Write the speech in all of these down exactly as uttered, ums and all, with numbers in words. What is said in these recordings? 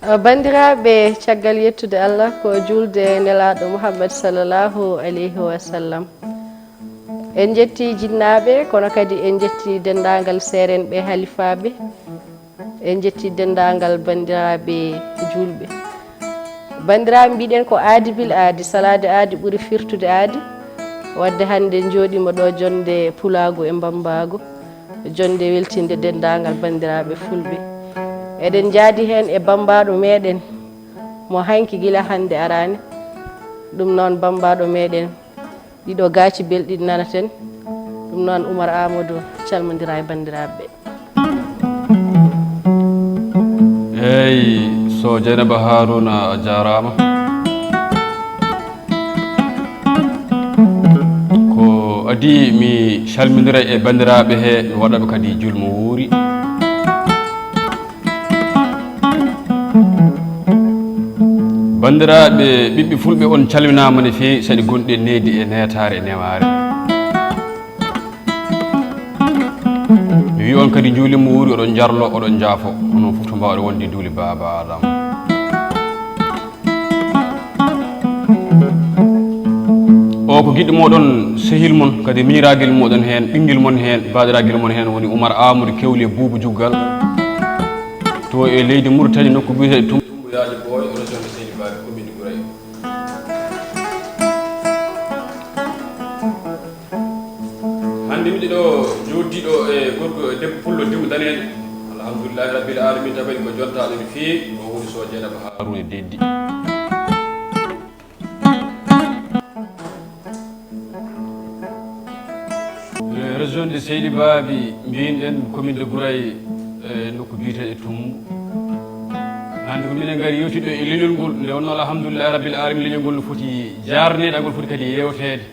Banndiraaɓe, caggal yettude Allah ko juulde e Nelaaɗo Muhammad sallallahu alayhi wa sallam. En njetti jinnaaɓe, kono kadi en njetti denndaangal seerenɓe halifaaɓe. En njetti denndaangal banndiraaɓe juulɓe. Banndiraaɓe, mbiɗen ko aadi bil aadi, salaade aadi ɓuri firtude aadi. Waɗde hannde njooɗiima ɗo jonnde pulaagu e mbammbaagu, jonnde weltinde denndaangal banndiraaɓe fulɓe. Eɗen njaadi heen e bammbaaɗo meeɗen mo hanki gila hannde araani. Ɗum noon, bammbaaɗo meeɗen, ɗiɗo gaaci belɗi ɗi nanaten. Ɗum noon, Umar Amadou, calmondira e banndiraaɓe ɓe. Eyi, so Jeynaba Haruna, a jaaraama. Ko adii mi calmindira e banndiraaɓe he, mi waɗa ɓe kadi julmo wuuri. Banndiraaɓe ɓiɓɓe fulɓe, on calminaama no feewi, saɗi gonɗe needi e neetaare e nemaare. Mi wi on kadi njuulimmo wuuri, oɗon njarlo, oɗon njaafo, onon fof to mbaawɗe wonde duuli baaba Adama. O ko giɗɗo moɗon, sehil mon, kadi miñiraagel moɗon heen, ɓinngel mon heen, baadiraagel mon heen woni Umar Amadou Kewle Buubu Juggal, to e leydi Mauritanie, nokku biyetee Tum. Tumbu Yaaji Booy, région de Seydi Baabi, commune de Gouray. Hannde miɗo ɗo jooɗiiɗo e gorko e debbo pullo dimu daneejo. Alhamdulillahi rabbil alamin, tawi ko jontaɗo no feewi, o woni so Jeynaba Haruna Deddi. E région de Seydi Baabi, mbiyinɗen commune de Gouray, e nokku biyeteeɗo Tummu. Hannde ko minen ngari yewtidde e leñol ngol, nde wonno alhamdulillahi rabbil alamin, leñol ngol no foti jaarneede, ngol foti kadi yewteede.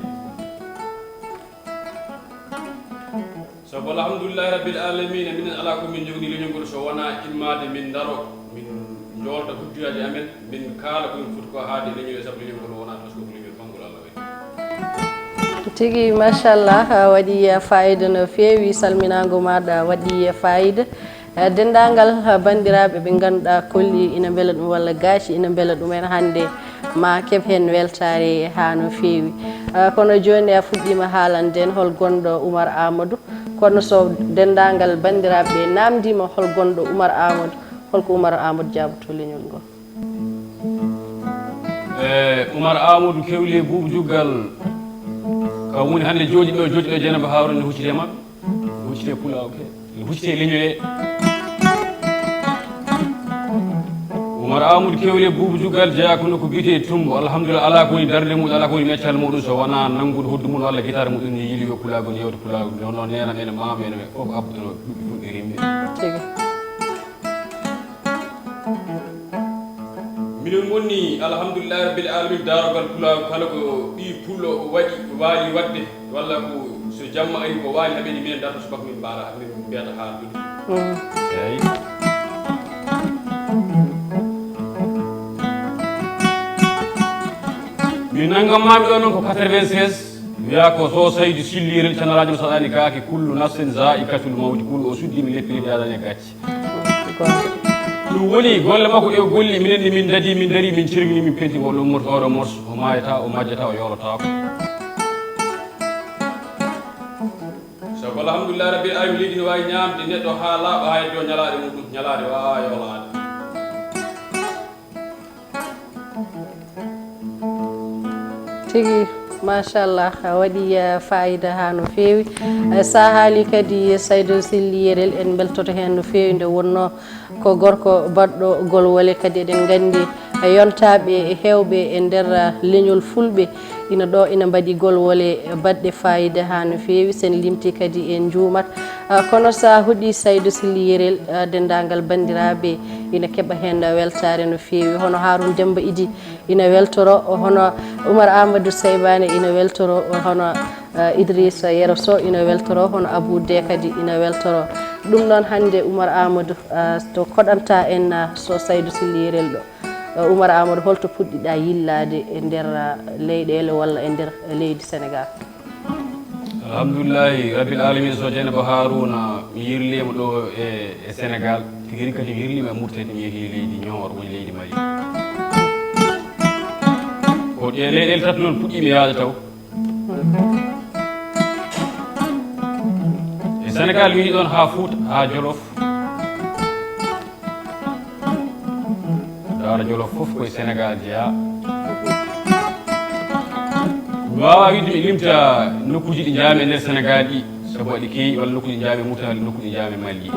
Sabu alhamdulillahi rabbil alamina, minen alaa ko min njogni leñol ngol so wonaa immaade min ndaro, min njoolta hujjaaji amen, min kaala ko min foti ko haalde e leñol, e sabu leñol ngol wonaa tasko ko leñol banngol Allah waɗi. Tigi, machallah, a waɗi faayida no feewi, salminaango maaɗa waɗi faayida. Eh, denndaangal, eh, banndiraaɓe ɓe ngannduɗaa kolli ina mbela ɗum walla gaaci ina mbela ɗumen hannde, ma keɓ heen weltaare haa no feewi. Eh, kono jooni a fuɗɗiima haalande en hol gonɗo Umar Amadou, kono so denndaangal banndiraaɓe ɓe naamndiima hol gonɗo Umar Amadou, holko Umar Amadou jaaboto leñol ngol? E Umar Amadou Kewle Buubu Juggal, kam woni hannde jooɗiiɗo, jooɗiiɗo Jeynaba Haruna ne huccitee maɓɓe. Huccite pulaagu he, huccite leñol he. Umar Amadou Kewle Buubu Juggal jeyaa ko nokku biyetee Tumbo. Alhamdulillah, alaa ko woni darnde muɗum, alaa ko woni meccal muɗum so wonaa nanngude hoddu mum walla gitaare muɗum, ne yiɗi yo pulaagu ne yewta pulaagu. Nde wonnoo neene amen, maama en, amen fof ko abduɗo ɓiɓɓe fulɓe rimɓe. Tigi. Minen ngoni, alhamdulillahi rabbil alamin, daarogal pulaagu kala ko ɓii pullo waɗi, waali waɗde, walla ko so jamma ari ko waali haɓeede, minen darta subaka min mbaara, min mbiyata haaldude. Eyi. Mi nanngam maami ɗo noon ko quatre-vingt-seize, wiya ko so Saydu Silli Yerel canalaajo mo saɗaani kaake, kullu nafsin zaa'iqatul mawti, kullu o suddi mi leppiri daadani e gacce. Ɗum woni golle makko ɗe o golli, minen ne min ndadi, min ndarii, min cirwini, min penti ngol ɗum morso, oɗo morso, o maayata, o majjata, o yoolotaako. Sabu alhamdulillahi rabbil alamin, leydi ne waawi ñaamde neɗɗo haa laaɓa, haa heddo ñalaaɗe muɗum, ñalaande waawaa yoolaade. Tigi, machallah, a waɗi, eh, faayida haa no feewi. Eh, so a haali kadi Saydu Silli Yerel, en mbeltoto heen no feewi, nde wonnoo ko gorko baɗɗo golwole, kadi eɗen nganndi, eh, yontaaɓe heewɓe e nder, eh, leñol fulɓe ina ɗo ina mbaɗi golwole baɗɗe faayida haa no feewi, so en limtii kadi en njuumat. Ah, kono so a huɗii Saydu Silli Yerel, ah, denndaangal banndiraaɓe ina keɓa heen weltaare no feewi, hono Haarun Demmba Idi ina weltoro, hono Umar Amadou Saybane ina weltoro, hono, ah, Idrissa Yero Sow ina weltoro, hono Abou De kadi ina weltoro. Ɗum noon hannde Umar Amadou, ah, to koɗanta en, ah, so Saydu Silli Yerel ɗo. Eh, Umar Amadou, holto puɗɗiɗaa yillaade e nder, ah, leyɗeele walla e nder leydi Senegaal? Alhamdulillahi rabbil alamin, so Jeynaba Haruna, mi yirliima ɗo e, e Senegaal. Heri kadi wirliima e Murtani, mi yehi leydi Nioro, woni leydi Mali. Ko ɗee leyɗeele tati noon puɗɗiimi yahde taw. E Senegaal, mi yiɗi ɗoon haa Fuuta, haa Jolof. Daara Jolof fof koye Senegaal jeyaa. Mi waawaa wiide mi limta nokkuuji ɗi njaami e nder Senegaal ɗi, sabu aɗi keewi, walla nokkuuji ɗi njaami e Murtani, nokkuuji ɗi njaami e Mali ɗi.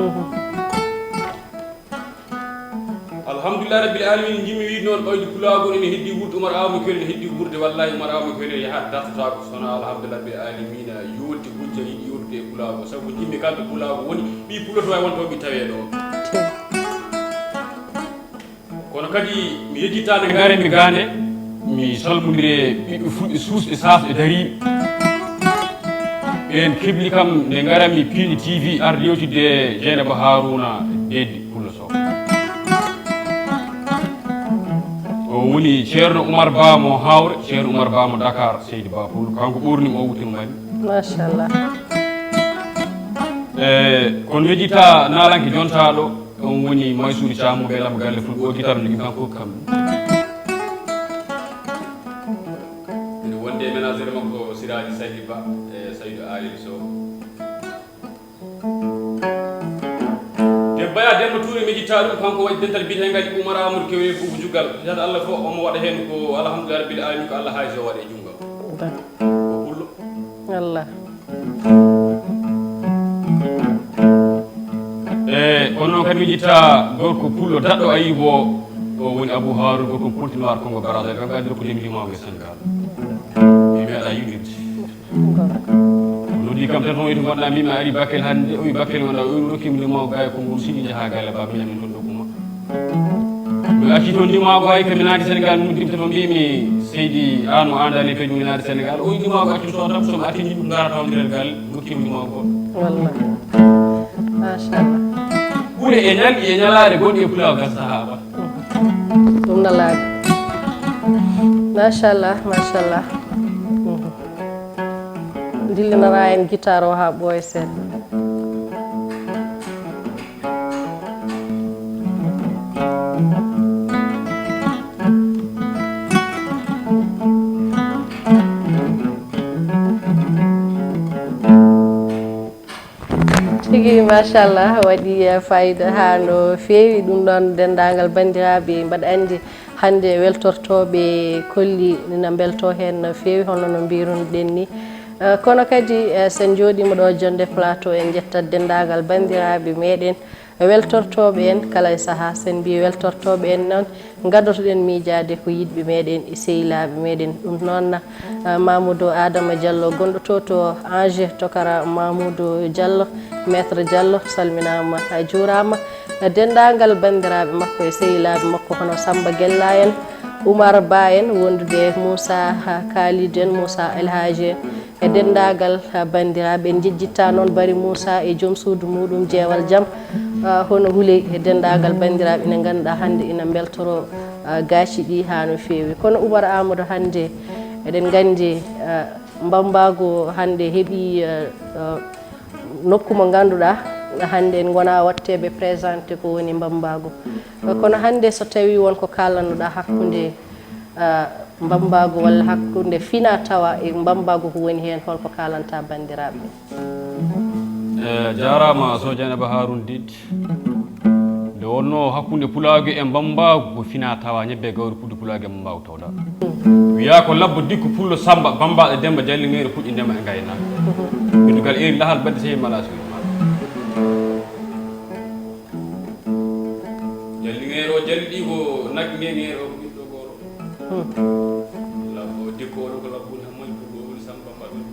Alhamdulillahi rabbil alamin, njimmi wiide noon, ɓayde pulaagu ene heddi wuurde, Umar Awa mo Kewel ene heddi wuurde, wallahi Umar Awa mo Kewel yahat dartotaako, so wonaa alhamdulillahi rabbil alamin, yonti hujja yiɗi yontude e pulaagu, sabu njimmi kala to pulaagu woni, ɓii pulo to wawi wonto mi tawee ɗoon. Kono kadi mi yejjitta nde ngarenmi gaande, mi salmondire ɓiɓɓe fulɓe suusɓe saasɓe dariiɓe. Ɓeen kebli kam nde ngaranmi Piindi T V arde yewtidde e Jeynaba Haruna Deddi Pullo Sow. O woni Ceerno Umar Ba mo Hawre, Ceerno Umar Ba mo Dakar, Seydi Ba Pullo. Kanko ɓoornima o wuttimo mari. Machallah. E, kono yejjitta naalanke jontaaɗo, on woni Mansour Thiam mo Beelama Galle Fulɓe, o guitare no ɗum kanko hokki kam ɗum. Ene wonde e ménagère makko Siraji Saidi Ba e Saydou Alil Sow. Debbo ya Demba Touré mi jitta ɗum, kanko waɗi dental biyetengal Umar Amadou Kewel Buubu Jugal. Tan Allah fof omo waɗa heen ko alhamdulillahi rabbil alamin, ko Allah haaji o waɗa e junngo. Ko pullo. Allah. E kono noon kadi mi jitta gorko pullo daɗɗo Ayibo, o woni Abou Haroun, gorko Pointe Noire, Congo Brazzaville, ɓe mbaɗi ko ndemdi mawɓe Sénégal. Mi meeɗa yiɗirde. O noddi kam téléphone, o wiyte ngonɗa, mbimi a ari Bakel hannde, o wi Bakel ngonɗa, o wi rokkimi numéro gay ko ngon sidi jaha galle ba, miñam min toon ɗo kuma. Mi acci toon ndimaagu ay, ko mi naati Sénégal, mi uddiima to mbimi, Seydi, aan mo anndaani peeje, mi naati Sénégal. O wi ndimaagu accu toon tan, so mi acci yimɓe ngara tawndiral galle, ndokkimi ndimaagu goɗɗo. Wallah. Machallah. Ɓure e ñalɗi e ñalaare gonɗi e pulaagu gasa haa ba. Ɗum na laaɓi. Machallah, machallah. Dillinora en guitare o haa ɓooya seeɗa. Tigi, machallah, waɗi, eh, fayida haa no feewi. Ɗum ɗoon, denndaangal banndiraaɓe, mbaɗa anndi hannde weltortooɓe kolli ina mbeltoo heen no feewi, hono no mbiirunoɗen ni. Eh, kono kadi, eh, so en njooɗiima ɗo jonnde plateau, en njettat denndaangal banndiraaɓe meeɗen weltortooɓe en kala e sahaa. So en mbii weltortooɓe en noon, ngaddoto-ɗen miijaade ko yiɗɓe meeɗen e sehilaaɓe meeɗen. Ɗum noon, eh, Mamoudou Adama Diallo, gonɗo to, to Angers, tokara Mamoudou Diallo, Maître Diallo, salminaama, a juuraama. Denndaangal banndiraaɓe makko e sehilaaɓe makko, hono Samba Gella en, Oumar Ba en, wondude e Moussa Khalid en, Moussa El Hadji en, e denndaangal, ah, banndiraaɓe. En njejjittaa noon Bari Moussa e joom suudu muuɗum, Jeewal Jam, ah, hono Huley, e denndaangal banndiraaɓe ina ngannduɗaa hannde ina mbeltoroo, ah, gaaci ɗi haa no feewi. Kono Oumar Amadou, hannde eɗen nganndi, ah, Mbammbaagu hannde heɓii, ah, ah, nokku mo ngannduɗaa hannde en ngonaa waɗteeɓe présenté ko woni Mbammbaagu. Kono hannde so tawii won ko kaalannoɗaa hakkunde, ah, Mbammbaagu walla hakkunde fina tawa e Mbammbaagu ko woni heen, holko kaalanta banndiraaɓe? Eh, jaaraama Sow Dieynaba Harouna Did. Nde wonnoo hakkunde pulaagu e Mbammbaagu ko fina tawa, ñebbe e gawri puɗɗi pulaagu e Mbammbaagu tawɗa. Wiyaa ko labbo dikko pullo Samba, Bammbaaɗo Demba Jallingeere puɗɗi ndema e ngaynaaka. Bindugal eeri lahal badde sey mala suudu ma. Jallingeere o jalli ɗi ko nagge ngeere o ko ɓiɗɗo gooro. Labbo dikko o ɗo ko labbo woni hammoy ko ɗo woni Samba Bammbaaɗo woni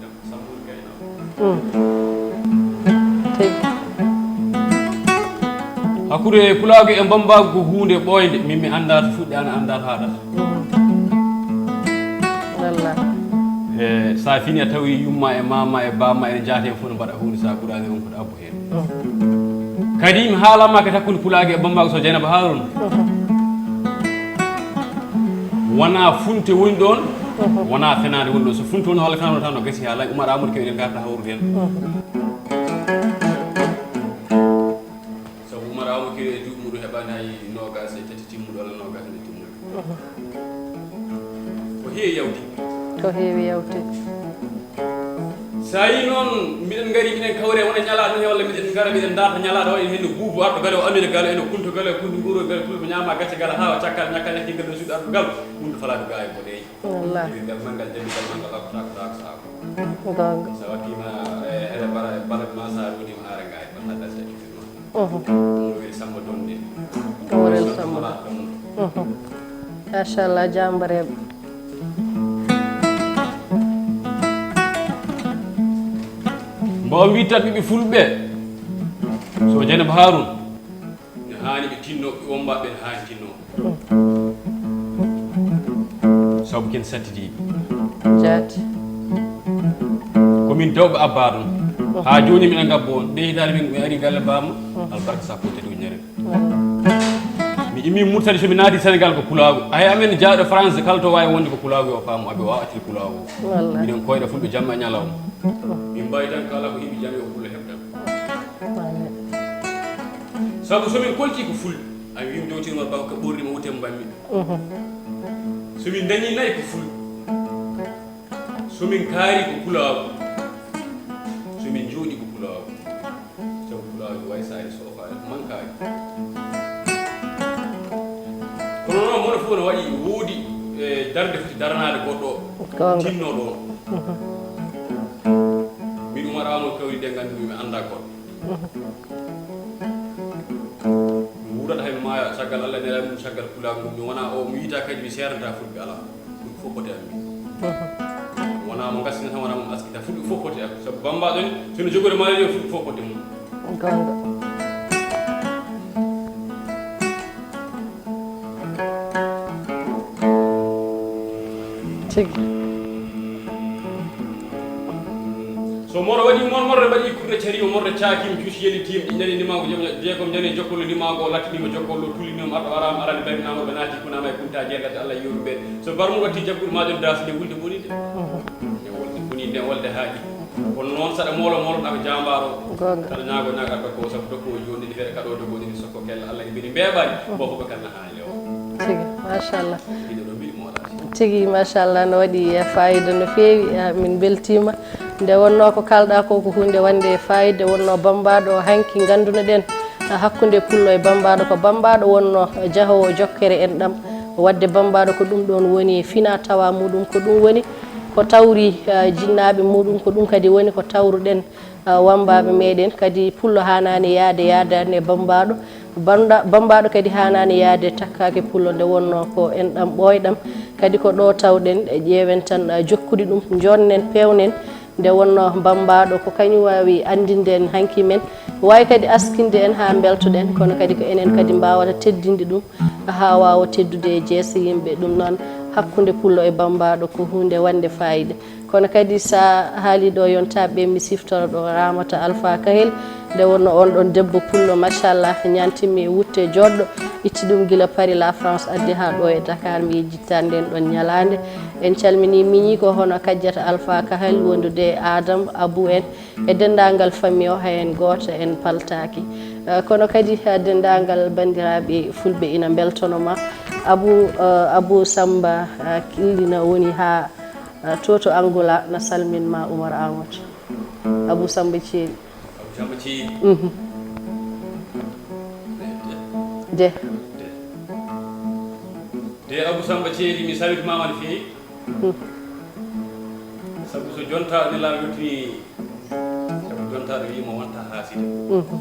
Demba. Hakkunde pulaagu e Mbammbaagu ko huunde ɓooynde, min mi anndaa to fuɗɗi, aan a anndaa to haɗata. Wallah. E, so a fini a tawi yumma e maama e baama ene njaati heen fof no mbaɗa huunde, so a ɓuraani ronkude abbo heen. Kadi mi haalama kadi hakkunde pulaagu e Mbammbaagu Sow Dieynaba Harouna. Wona funte woni ɗoon, wona fenaande woni ɗoon. So funte woni holla fenaande tan no gasi haa laaɓi. Oumar Amadou Kewel en ngarta hawrude heen. Sabu Oumar Amadou Kewel e duuɓi Hay noogaas e tati timmuɗo walla noogaas e nayi timmuɗo. Ko heewi yawti. Ko heewi yawti. So a yii noon, miɗen ngari, miɗen kawre, wona ñalaaɗo ne, walla miɗen ngara, miɗen ndaarta ñalaaɗo, waɗi heen no buubu arɗo galo, o amina galo, eno kunto galo, e kunto nguuro galo, pulɓe ñaama gacce galo, haa o cakkaali, ñakkaali, ñakki galo, suuɗi arɗo galo, ɗum ɗo falaa ko gaa e boɗeejo. Wallaahi. Gal manngal, jami gal manngal, akko taako, taako, saako. Goonga. So a wattiima, e, heɗe bara, bara ma, so a woni ma, aare ngaay, ma, haɗa sa cuuɗi ma. Ɗum weli Samba Donde. Ɗum weli Samba. Machallah, jaambareeɓe. Mbo on wittat ɓiɓɓe fulɓe. So Dieynaba Harouna. Ne haani ɓe tinno, ɓe womba ɓe ne haani tinno. Sabu ken sattidiiɓe. Jaati. Ko min dawɓe abba ɗum. Haa jooni miɗen ngabbo on. Nde hitaande min mi ari galle bamma. Albarka sappo e tati ujunere. Mi immi Mauritanie, so mi naati Sénégal ko pulaagu. Hay amen jaaɗo France kala to waawi wonde ko pulaagu yo faamu, aɓe waawa accude pulaagu. Wallaahi. Miɗen koyɗa fulɓe jamma e ñalawma. Min mbawi tan kala ko heɓi jam yo fulɓe heɓ tan. Wallaahi. Sabu so min kolti ko fulɓe, a wiim jowtirma ba ko ɓorri mo wute mbammi. So min dañi nayi ko fulɓe. So min kaari ko pulaagu. So min jooɗi ko pulaagu. Sabu pulaagu way saari soofaani, mankaani. Kono noon, mone fof no waɗi, woodi, e, darnde foti daranaade goɗɗo, goonga, tinnooɗo on. Min Umar Amadou Kawri de nganndu mi annda goɗɗo. Mi wuurata hay mi maaya, caggal Allah nela mum, caggal pulaagu ngu, mi wona o, mi wiyta kadi mi seernata fulɓe, alaa. Fulɓe fof poti am. Wona mo gassina tan, wona mo askita. Fulɓe fof poti am. Sabu bambaɗo ni, so no jogori maali yo fulɓe fof poti mum. Goonga. Tigi. So moro waɗi mon morre mbaɗi kurɗe cari o morre caakim cuusi yeli tim ɗi ñani nimago jeegom ñani jokkollo nimago o lattiniima jokkollo tullinima arɗo arama arani bayminama ɓe naati kunama e kunta jeergati Allah yewmi ɓe so barmu watti jagguɗo majum das nde wulde bonide nde wolde bonide nde wolde haaji kono noon saɗa moolo mooloɗa ko jambaro saɗa ñaago ñaagarta ko sabu dokko o joni nde feere kaɗo dogo nde sokko kella Allah e mbiɗi mbeɓani mbo fof ɓe kanna haali o tigi machallah mbiɗo ɗo mbiɗi moolaji Tigi machallah no waɗi fayida no feewi min beltima nde wonno ko kalɗa ko ko hunde wande fayida wonno bambaɗo hanki gandunoɗen hakkude pullo e bambaɗo ko bambaɗo wonno jahowo jokkere en ɗam wadde bambaɗo ko ɗum ɗon woni fina tawa muɗum ko ɗum woni ko tawri jinnaɓe muɗum ko ɗum kadi woni ko tawruɗen Wammbaaɓe meeɗen kadi pullo haanaani yahde yahdani e bammbaaɗo. Bannda- Bammbaaɗo kadi haanaani yahde takkaaki pullo nde wonnoo ko enɗam ɓooyɗam. Kadi ko ɗo tawɗen ƴeewen tan jokkude ɗum, njooɗnen, peewnen. Nde wonnoo bammbaaɗo ko kañum waawi anndinde en hanki men, waawi kadi askinde en haa mbeltoɗen, kono kadi ko enen kadi mbaawata teddinde ɗum haa waawa teddude e jeese yimɓe. Ɗum noon hakkunde pullo e bammbaaɗo ko huunde waɗnde faayiida. Kono kadi sa haali ɗo yontaɓe mi siftora ɗo ramata alpha kahel nde wonno on ɗon debbo pullo machallah ñantimmi e wutte joɗɗo itti ɗum gila paris la france addi ha ɗo e dakar mi yejjittande en ɗon ñalande en calmini miñi ko hono kajjata alpha kahel wondude e adam abou en e dendagal fammi o hayen goto en paltaki kono kadi dendagal bandiraɓe fulɓe ina beltonoma abou abou samba killina woni ha Ah, Toto Angola na salmin ma Umar Amadou. Abu Samba Ceeri. Abu Samba Ceeri. Mhm. De. De. De Abu Samba Ceeri mi salmit ma man feewi. Mhm. Sabu so jonta ne la yottini sabu jonta do yima wonta hasida. Mhm.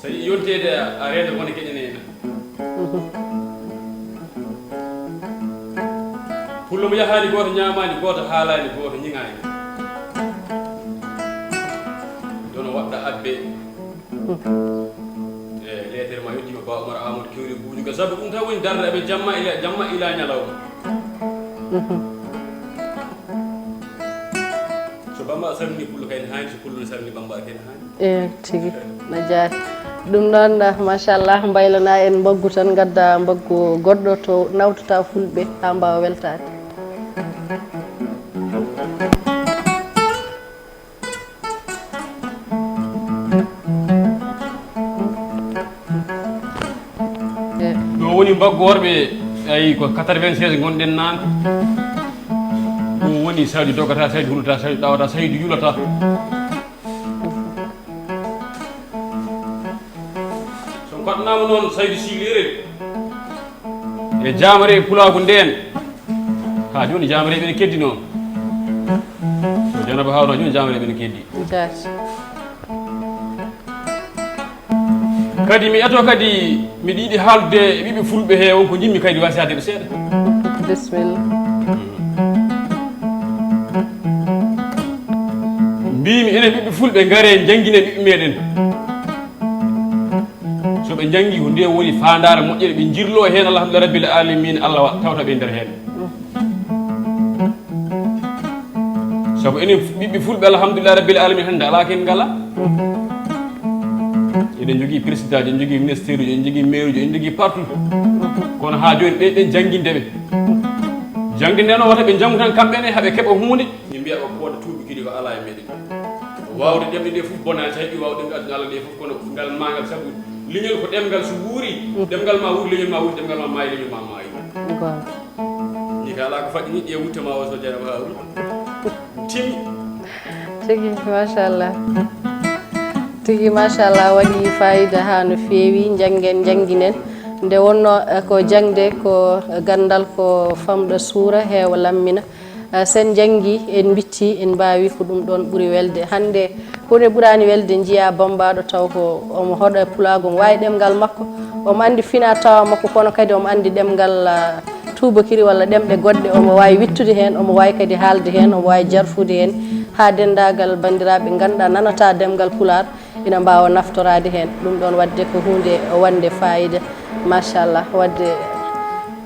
So yii yonteede a reeda wona geɗe nene. Pullo mo yahaani gooto ñaamaani gooto haalaani gooto ñiŋaani. Dono waɗɗa abbe. E leetere ma yottiima ba Umar Amadou Kewri Buuju ga sabu ɗum tan woni darde amen jamma ila jamma ila ñalawma. So bamba salmini pullo kay ne haani so pullo ne salmini bamba kay ne haani. Eey tigi no jaari ɗum noon machallah mbaylana en mbaggu tan ngadda mbaggu goɗɗo to nawtata fulɓe haa mbaawa weltaade. Woni mbaggu worɓe, ayi, ko quatre-vingt-seize ngonɗen naan. Ɗum woni Saydu dogata, Saydu hulata, Saydu ɗawata, Saydu yulata. So koɗnaama noon Saydu Siglirel e jaamare e pulaagu ndeen. Haa jooni jaamare ɓene keddi noon. So Janaba Haruna jooni jaamare ɓene keddi. Jaati. Kadi mi eto kadi miɗo yiɗi haaldude e ɓiɓɓe fulɓe he won ko njimmi kadi wasaade ɓe seeɗa. Bisimilla. Mbimi enen ɓiɓɓe fulɓe ngare janngine ɓiɓɓe meɗen. So ɓe njanngi ko nde woni faandaare moƴƴere ɓe njirlo heen alhamdulillah rabbil alamin Allah wa- tawta ɓe nder heen. Sabu enen ɓiɓɓe fulɓe alhamdulillah rabbil alamin hannde alaa ken ngala. Eɗen njogii président eɗen njogii ministère uji eɗen njogii maire uji eɗen njogii partout. Kono haa jooni ɓe ɓen jannginde ɓe. Jangde nden o wata ɓe njanngu tan kamɓe ne haɓe keɓa huunde. Min mbiya o ko wonde tuubi kili ko alaa e meɗen. Waawde ɗemɗe ɗe fof bonani so heɓi waawde ɗemɗe aduna allah ɗe fof kono ngal ma ngal sabu leñol ko ɗemngal so wuuri ɗemngal ma wuuri leñol ma wuuri ɗemngal ma maayi leñol ma maayi. Goonga. Ni ka alaa ko faɗɗi ni ɗe wutte ma o so jarama haruna. Timi. Tigi machallah. Tigi machallah waɗi fayida ha no feewi. Janngen jannginen nde wonno eh, ko jaŋde ko ganndal ko famɗa suura heewa lammina. Eh, sen janngi en mbitti en mbaawi ko ɗum ɗoon ɓuri welde hannde. Huunde ɓuraani welde njiyaa bammbaaɗo taw ko omo hoɗa e pulaagu omo waawi ɗemngal makko. Omo anndi fina tawa makko kono kadi omo anndi ɗemngal ah, tuubakiri walla ɗemɗe goɗɗe omo waawi wittude heen omo waawi kadi haalde heen omo waawi jarfude heen haa denndaagal banndiraaɓe ngannduɗaa nanata ɗemngal pulaar ina mbaawa naftoraade heen. Ɗum ɗoon waɗde ko huunde wonde faayida. Machallah waɗde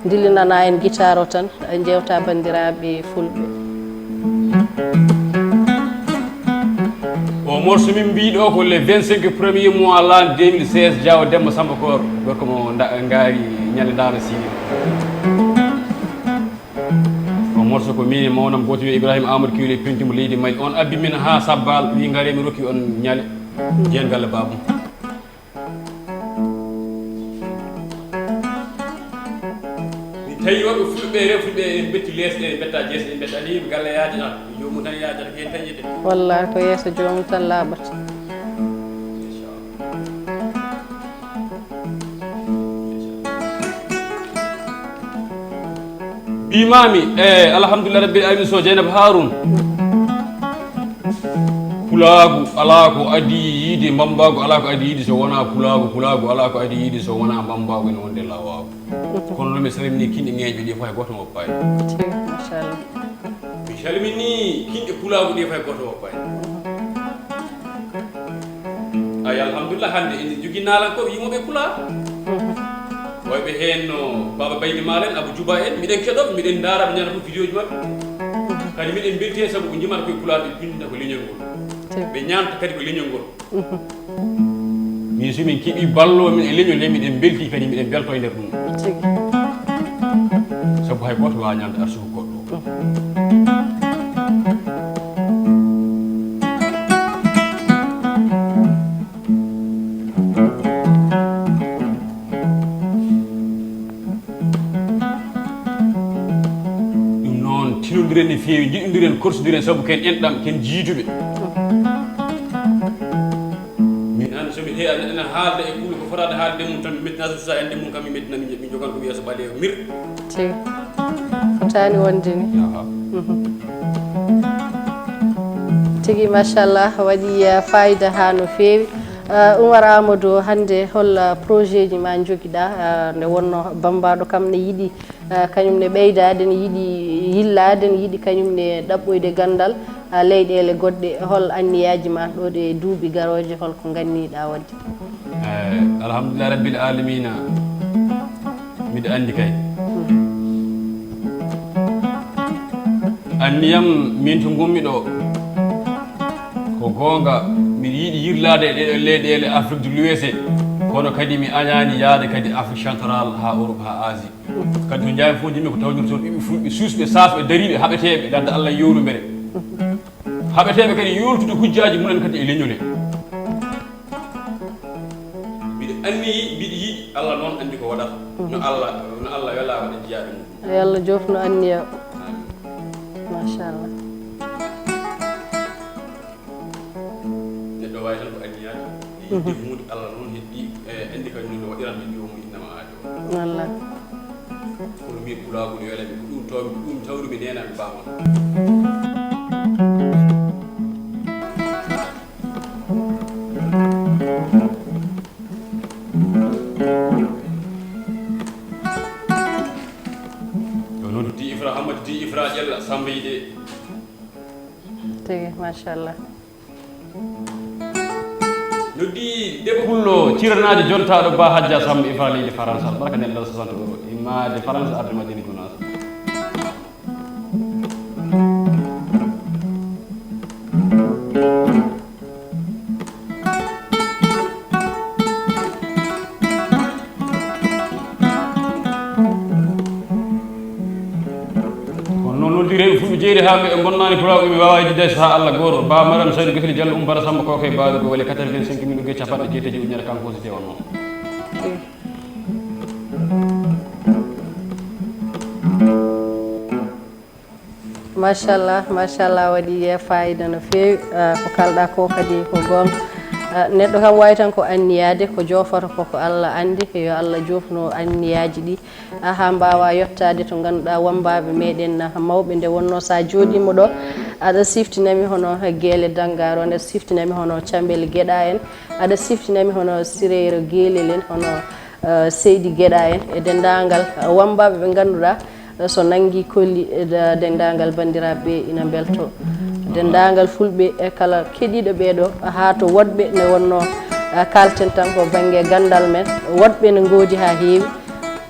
dillinana en gitaar o tan. Jewta banndiraaɓe fulɓe. O morso min mbiɗo ko le vingt-cinq premier mois l'an deux mille seize Diaw Demba Samba Koor gorko mo nda- ngaari ñande ndaano sini. O morso ko min e mawnam gooto wiye Ibrahima Amadou Kiwle penti mo leydi Mali on abbi min ha sabbal wi ngare mi rokki on ñale. Jeen galle babum. Mi tawi wonɓe fulɓe rew fulɓe en betti lees ɗe en betta jees ɗe en betta ni galle yaajata jomum tan yaajata ko hen tañi de. Walla ko yeeso jomum tan laaɓata. Mbimami e alhamdulillah rabbil alamin so jeynaba harun. Pulaagu alaa ko adii yiide mbammbaagu alaa ko adii yiide so wonaa pulaagu pulaagu alaa ko adii yiide so wonaa mbammbaagu ene wonde lawaagu. Kono noon mi salmini kinɗe ŋeeñɓe ɗi fof hay gooto woppaani. Machallah. Mi salmini kinɗe pulaagu ɗi fof hay gooto woppaani. Ay alhamdulillah hannde ene jogii naalankooɓe yimoɓe pulaar. Wayɓe heen no baaba baydi maal en abou djouba en miɗen keɗoɓe miɗen ndaaraɓe ñande fof vidéo ji maɓɓe. Kadi miɗen mbelti heen sabu ko njimata koye pulaar ɓe pinndina ko leñol ngol. Ɓe ñaanta kadi ko leñol ngol. Min so min keɓi ballo min e leñol he miɗen mbelti kadi miɗen mbelto e nder ɗum. Sabu hay gooto wawa ñaande arsuku goɗɗo. Ɗum noon tinondiren no feewi jiɗondiren korsodiren sabu ken enɗam ken jiiduɓe. Min hannde somi heeya neɗɗo ene haalda e kuule ko fotaade haalde mum tan mi mettina so susa ende mum kam mi mettina mi jogan ɗum yeeso ɓaleewa mir. Tigi fotaani wonde ni. Tigi machallah waɗi eh, fayida haa no feewi. Eh, umar amadou hannde hol eh, projet ji ma njogiɗa eh, nde wonno bambaɗo kam ne yiɗi eh, kañum ne ɓeydaade ne yiɗi yillaade ne yiɗi kañum ne ɗaɓɓoyde ganndal eh, leyɗeele goɗɗe hol anniyaaji ma ɗo ɗe duuɓi garooje hol ko nganniɗa waɗde. Eh, alhamdulillah rabbil alamina. Miɗo anndi kay anniyam min to ngummi ɗo ko goonga. Miɗo yiɗi yirlaade e ɗeɗo leyɗeele afrique de l'ouest. Kono kadi mi añaani yaade kadi afrique central haa europe haa asie. Kadi to njaami fof njimmi ko tawdirtoon ɓiɓɓe fulɓe suusɓe saasɓe dariiɓe haɓeteeɓe ganda allah yowlumbere. Haɓeteeɓe kadi yoltude hujjaaji mumen kadi e leñol he. Mbiɗa anniyi mbiɗa yiɗi Allah noon anndi ko waɗata. No Allah, no Allah welaa waɗa jiyaaɓe mum. Yo Allah joofnu anniya. Machallah. Neɗɗo waawi tan ko anniyaade. Yidde huunde Allah noon heddi, e, anndi kañum no waɗiran ɓe ɗiwo mum innama aade o. Wallah. Kono min pulaagu no welami ko ɗum taw, ɗum tawrumi neenami baama. Yo noddi Ifra Hamadi di Ifra Ƴella Samba Yiɗe. Tigi, machallah. Noddi debbo pullo ciranaajo jontaaɗo Ba Hajja Samba Ifra leydi Faransa. Barka nden ɗon soixante euro. Immaade Faransa arde Madina Gunaas. Kono noon noddiree ɓe fulɓe jeeri haa ɓe ngonndaani pulaagu ɓe waawa yejjitde sahaa Allah gooto. Ba Maram Saydu Gasili Jallo Umbara Samba Kokay Baaɗo ko wali quatre-vingt-cinq mille uggee capanɗe jeetati ujunere kanko aussi te on noon. Machallah, machallah, waɗi fayida no feewi. Ah, ko kalɗa ko kadi ko goonga. Ah, neɗɗo kam wawi tan ko anniyaade, ko joofata ko ko Allah andi. Yo Allah joofno anniyaaji ɗi, ah, ha mbawa yettaade to ganduɗa wambaɓe meɗen, ah, mawɓe. Nde wonno sa jooɗima ɗo, aɗa siftinami hono Geele Dangaro, aɗa siftinami hono Cambel Geɗa en, aɗa siftinami hono Sireyro Geelel en, hono, eh, Seydi Geɗa en, e denndaangal, eh, wammbaaɓe ɓe ngannduɗaa, eh, so nanngii kolli, eh, de-, denndaangal banndiraaɓe ɓe ina mbeltoo. Denndaangal fulɓe e kala keɗiiɗo ɓee ɗoo, haa to woɗɓe ne wonnoo, eh, kaalten tan ko bannge ganndal men, woɗɓe ne ngoodi haa heewi,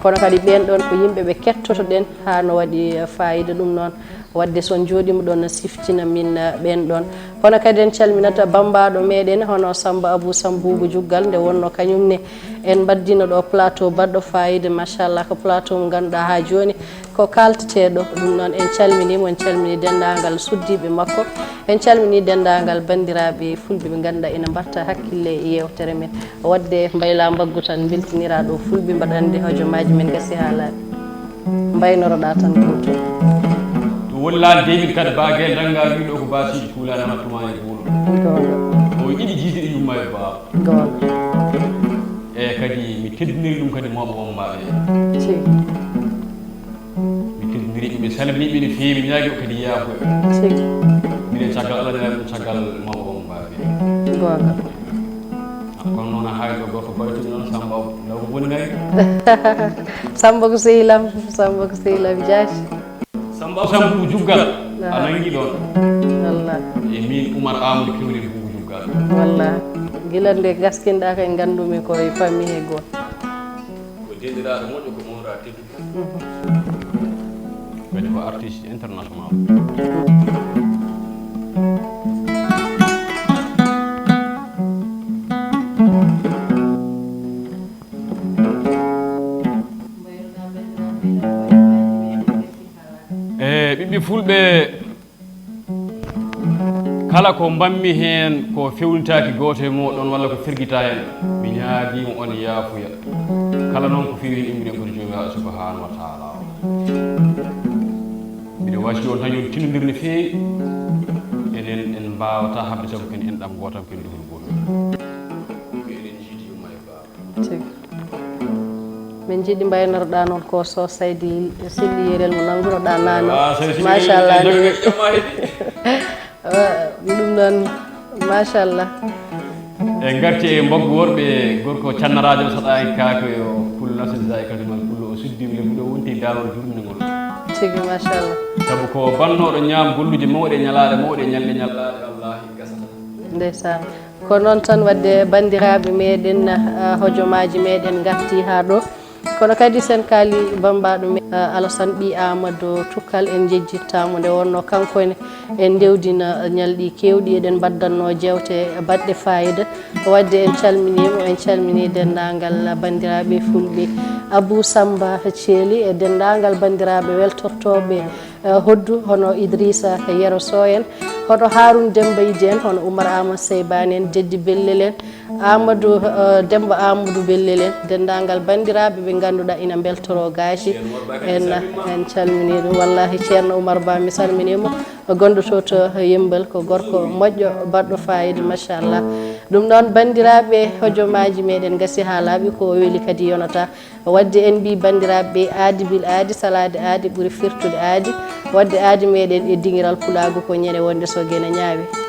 kono kadi ɓeen ɗoon ko yimɓe ɓe kettoto-ɗen haa no waɗi, eh, faayiida. Ɗum noon, waɗde so on njooɗiima ɗoon, no siftina min, eh, ɓeen ɗoon. Kono kadi en calminat bammbaaɗo meɗen, hono Samba Abou Sambugu Juggal, nde wonno kañum ne en mbaɗdino ɗo plateau baɗɗo fayida, machallah, ko plateau mo ngannduɗaa haa jooni ko kaalteteeɗo. Ɗum noon en calminiimo, en calmini denndaangal suddiiɓe makko, en calmini denndaangal banndiraaɓe fulɓe ɓe ngannduɗaa ina mbaɗta hakkille e yeewtere men. Waɗde mbayla mbaggu tan mbeltinira ɗo fulɓe mbaɗande hojomaaji men gasi haa laaɓi. Mbaynoroɗaa tan gooto. To woni laal deux mille quatre baage dannga wiɗo ko baasiiji kuulaani hono tuma e buulo. Goonga. O ɗiɗi jiidi ɗi yumma e baa. Goonga. E kadi mi teddiniri ɗum kadi mawɓe wammbaaɓe. Tigi. Mi teddiniri ɓe, mi salmini ɓe no feewi, mi ñaagi o kadi yaafuya. Tigi. Minen caggal Allah nena ɗum caggal mawɓe wammbaaɓe. Goonga. Kono noon a haali ɗo gorko baytuɗo noon Samba o, law ko boni ngari. Samba ko sehilam, Samba ko sehilam jaati. Samba o Sambu Juggal, a nangi ɗoon. Wallah. E min Oumar Amadou Kewli Bubu Juggal. Wallah. Gila nde gaskinɗa kay ngandumi ko e famille he goto. Ko denɗiraaɗo moƴƴo ko mawɗa tedduɗo. Kadi ko artiste international. E ɓiɓɓe fulɓe, kala ko mbanmi heen ko fewnitaaki gooto e mooɗon walla ko fergita heen, mi ñaagiima on yaafuya. Kala noon ko feewi heen, immiri e goto Joomiraaɗo Subhaanahu wa Taala o. Mbiɗa wasi on tan yo en tinnodir no feewi. Enen en mbaawata haɓde sabu ken enɗam gootam, ken duhol gootol. Ko eɗen njiidi yumma e baaba. Tigi. Min njiɗi mbaynorɗa noon ko so Saydi Silli Yerel mo nanngunoɗa nano. Machallah. Ɗum noon, machallah. En ngarti e mboggo worɓe, gorko cannaraajo o saɗa e kaake o, pullo nasen sa e kaake man, pullo o suddiima le, ɗo wonti e daawol jurmingol. Tigi, machallah. Sabu ko bannooɗo ñaam golluuje mawɗe, ñalaaɗe mawɗe, ñalɗe ñalɗaaɗe, wallaahi gasata. Ndeysaan. Ko noon tan waɗde banndiraaɓe meɗen, ah, hojomaaji meɗen ngarti haa ɗo. Kono kadi sen kaali bammbaaɗo men, ah, Alassane Ɓii Amadou Tukkal, en njejjittaamo nde wonno kanko ne en ndewdina ñalɗi keewɗi, eɗen mbaddannoo jeewte baɗɗe fayida. Waɗde en calminiimo, en calminii denndaangal banndiraaɓe fulɓe Abou Samba Thiely e denndaangal banndiraaɓe weltortooɓe, eh, Hoddu, hono Idrissa Yero Sow en, Hoto Harun Demba Iden, hono Umar Amadou Seybani en, Deddi Bellel en, Amadou, eh, Demba Amadou Bellel en, denndaangal banndiraaɓe ɓe ngannduɗaa ina mbeltoroo gaasi. En, en calminii ɗum. Wallahi, Ceerno Umar Ba, mi salminii mo. Gonɗo to, to Yemmbal, ko gorko moƴƴo, baɗɗo fayida, machallah. Ɗum noon, banndiraaɓe, hojomaaji meɗen ngasi haa laaɓi, ko o weli kadi yonata. Wadde en mbii banndiraaɓe ɓe, aadi bil aadi, salaade aadi ɓuri firtude aadi. Wadde aadi meɗen e diŋiral pulaagu ko ñande wonde so gene ñaawi.